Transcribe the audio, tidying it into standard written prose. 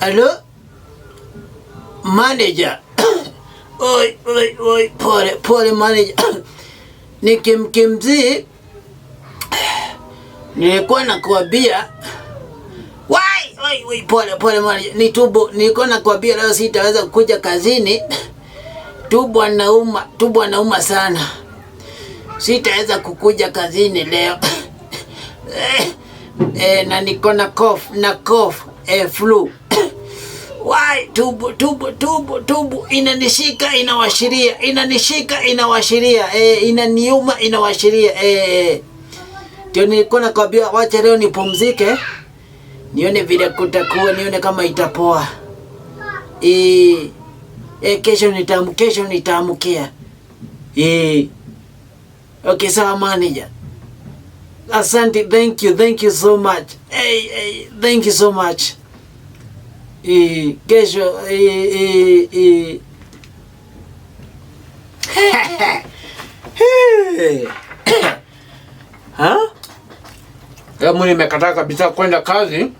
Halo? Manager. Oi, oi, oi, pole, pole manager. Nikimkimzi nilikuwa nakuambia Wai, oi, oi, pole pole manager. Ni tubo, nilikuwa nakuambia leo sitaweza kuja kazini. Tubo anauma, tubo anauma sana. Sitaweza kukuja kazini leo. Na niko na cough, na cough, flu. Wai, tubu tubu tubu tubu inanishika inawashiria, inanishika inawashiria, inaniuma inawashiria. Ndio nilikuwa nakwambia wacha leo nipumzike, nione vile kutakuwa, nione kama itapoa. Kesho kesho nitaamkia. Okay, sawa manager. Asante, thank you, thank you so much. Hey, hey, thank you so much. Kesho eh. Hey. Ha? Hebu nimekataa kabisa kwenda kazi.